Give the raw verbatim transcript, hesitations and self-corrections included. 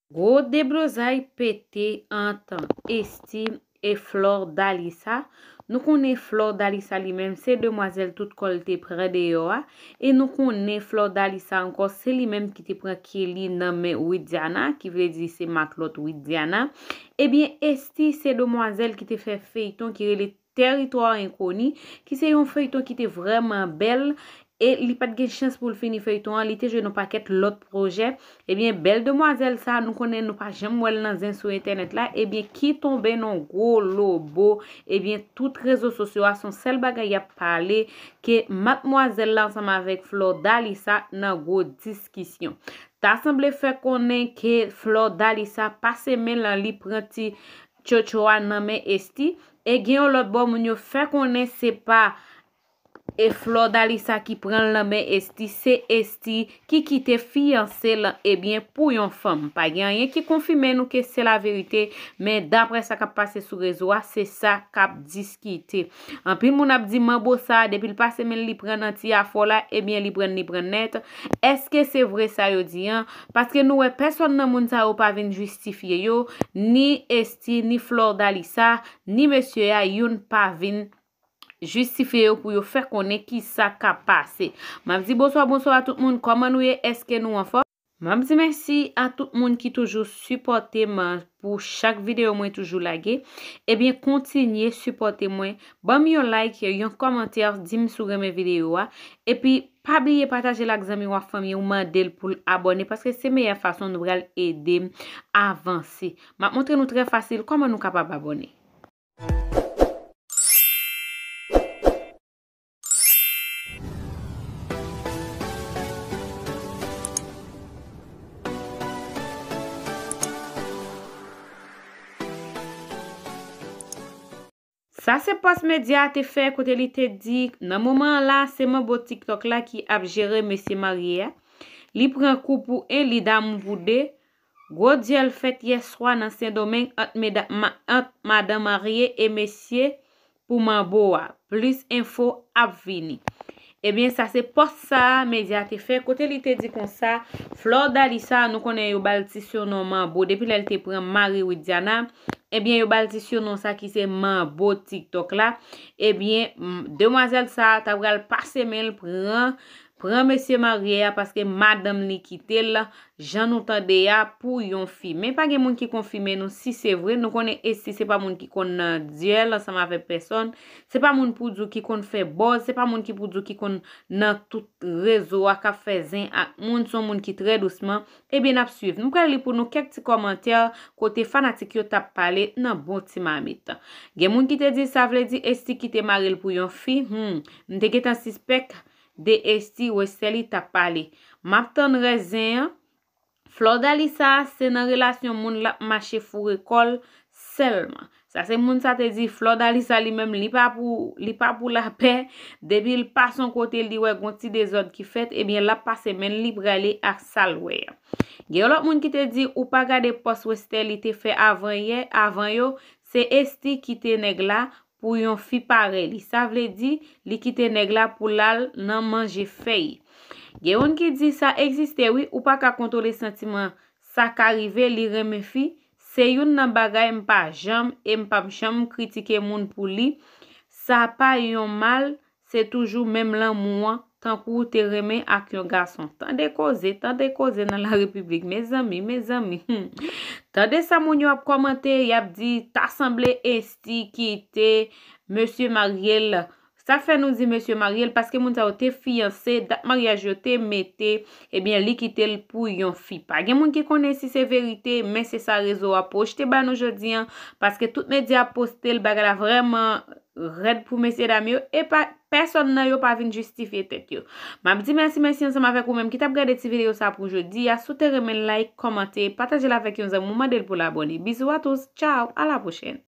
Gwo deblozay pete ant Esthie e Flor'Dalisa. Nou konnen Flor'Dalisa li menm se demwazèl tout kò l te pran deyò a. E nou konnen Flor'Dalisa ankò se li menm ki te pran Kelly nan men Widiana, ki vle di se matlòt Widiana. Ebyen, Esthie se demwazèl ki te fè feyton ki rele Territoire Inconnu, ki se yon feyton ki te vrèman bèl, e li pa t gen chans pou l fini feyton an, li te jwe nan pakèt lòt pwojè. Ebyen, bèl demwazèl sa, nou konnen nou pa janm wè l nan zen sou entènèt la, ebyen, ki tonbe nan gwo lobo. Ebyen, tout rezo sosyo a, se yon sèl bagay y ap pale, ke madmwazèl la ansanm avèk Flor'Dalisa nan gwo diskisyon. Ta sanble fè konnen ke Flor'Dalisa pase men l, li pran ti tchotcho a nan men Esthie, e gen yon lòt bò, moun yo fè konnen se pa e Flor'Dalisa ki pran l nan men Esthie, se Esthie ki kite fiyanse l, ebyen, pou yon fanm. Pa gen anyen ki konfime nou ke se laverite, men daprè sa k ap pase sou rezo a, se sa k ap diskite. Anpil moun ap di manbo sa, depi l pase men l, li pran nan ti afò la, ebyen, li pran, li pran nèt. Èske se vre sa yo di an? Paske nou wè pèsòn nan moun sa yo pa vin jistifye yo, ni Esthie, ni Flor'Dalisa, ni mesye a, youn pa vin jistifye yo pou yo fè konnen ki sa k ap pase. M ap di bonswa, bonswa a tout moun. Kòman nou ye? Èske nou anfòm? M ap di mèsi a tout moun ki toujou sipòte m pou chak videyo mwen toujou lage. Ebyen, kontinye sipòte mwen. Ban m yon like, yon kòmantè, di m si w renmen videyo a. Epi, pa bliye pataje l ak zanmi w ak fanmi w, mande l pou l abòne, paske se meyè fason nou pral ede m avanse. M ap montre nou trè fasil kòman nou kapab abòne. Sa se pòs medya a te fè kote li te di, nan moman an la, se manbo TikTok la ki ap jere mesye marye a. Li pran kou pou en, li damou pou de. Gwo dyèl fèt yè swa nan Sendomeng ant meda-, ma-, ant madan marye e mesye pou manbo a. Plis enfo ap vini. Ebyen, sa se pòs sa a medya te fè, kote li te di konsa, Flor'Dalisa, nou konnen yo ba l ti siyonon manbo depi lè l te pran mari Widiana. Ebyen, yo ba l ti siyonon sa ki se manbo TikTok la. Ebyen, m, demwazèl sa a ta pral pase men l, pran, pran mesye marye a, paske madanm li kite l, jan nou tande a, pou yon fi. Men pa gen moun ki konfime nou si se vre. Nou konnen Esthie se pa moun ki konn nan dyèl ansanm avèk pèsòn. Se pa moun pou di w ki konn fè buzz, se pa moun ki pou di w ki konn nan tout rezo a k ap fè zen ak moun, se yon moun ki trè dousman. Ebyen, n ap swiv. Nou pral li pou nou kèk ti kòmantè kote fanatik yo t ap pale nan bon ti mamit. Gen moun ki te di, sa vle di Esthie kite mari l pou yon fi? Hmm, m te gentan sispèk de Esthie, Westerlie t ap pale. M ap tann rès zen an. Flor'Dalisa se nan relasyon moun l ap mache foure kò l sèlman. Sa se moun sa te di Flor'Dalisa li menm li pa pou, li pa pou lapè. Depi l pase yon kote li wè gon ti dezòd ki fèt, ebyen l ap pase men l, li prale ak sa l wè a. Gen yon lòt moun ki te di ou pa gade pòs Westerlie te fè avan yè, avan yo, se Esthie kite nèg la pou yon fi parèy li. Sa vle di, li kite nèg la pou l al nan manje fèy. Gen youn ki di sa egziste wi, ou pa ka kontwole santiman, sa ka rive, li renmen fi. Se youn nan bagay m pa janm e m p ap janm kritike moun pou li. Sa pa yon mal, se toujou menm lanmou an, tankou w te renmen ak yon gason. Tande koze, tande koze nan la repiblik, mezanmi, mezanmi. Hmm. Tande sa moun yo ap kòmante, y ap di, ta sanble Esthie kite mesye marye l. Sa k fè nou di mesye marye l, paske moun sa yo te fiyanse, dat maryaj yo te mete, ebyen, li kite l pou yon fi. Pa gen moun ki konnen si se verite, men se sa rezo a pwojte ba nou jodi an, paske tout medya ap poste l, bagay la vrèman rèd pou mesye dam yo, e pa, pèsòn nan yo pa vin jistifye tèt yo. M ap di mèsi, mèsi ansanm avèk ou menm ki t ap gade ti videyo sa pou jodi a. Si w te renmen l, like, kòmante, pataje l avèk yon zanmi w, mande l pou l abòne. Bisous à tous, ciao, à la prochaine.